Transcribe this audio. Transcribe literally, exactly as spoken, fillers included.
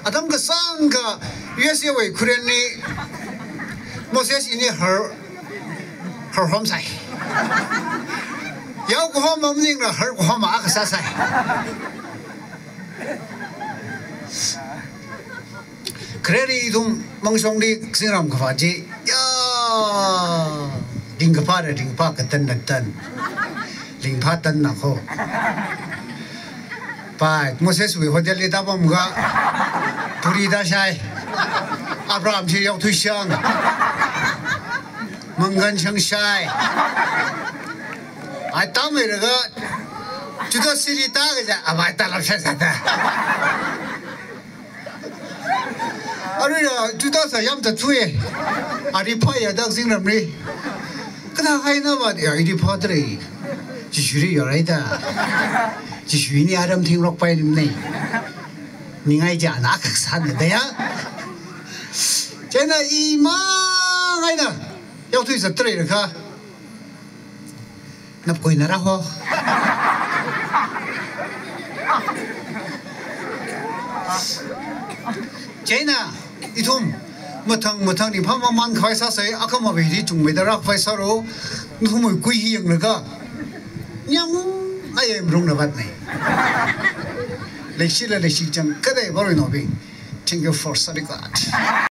Atam kasāngkha U S A wui khuren li Moses ini har, har homsai. Yao kahom maningla har kahom akha sāsai. Khareli ithum Mongshongli zingram kaphā chi, ya, ringkaphā da ringphā, katan da tan. Ringphā tanna kho. Pai, Moses wui hotel li tāpamkha, puri tāshai. Abraham chi yaothui shang. Manggan shangshai. Ai, tāmeilaga, Judah city tākaja, abai tālap shai sāda. Aruila Judah sā yamta thui. Ari phai ya dak zingramli. Kathāhaina va, ya, idi phātra. Jishuli yoraida. Jishu ini aram thingrok pai nim nei. Ningai ja na kak san da ya. Chieina imang eina yaothui zatrailakha, napkhuina ra ho. Chieina ithum mathang mathang ringphā mamān khavai sāsai, akhamā veili chungmeida rākhavai sāro, nathumwui kui hi yanglaga, nyang ayem rungna vat nei. Leishila leishi chang kadai varuinaobing. Thank you for study God.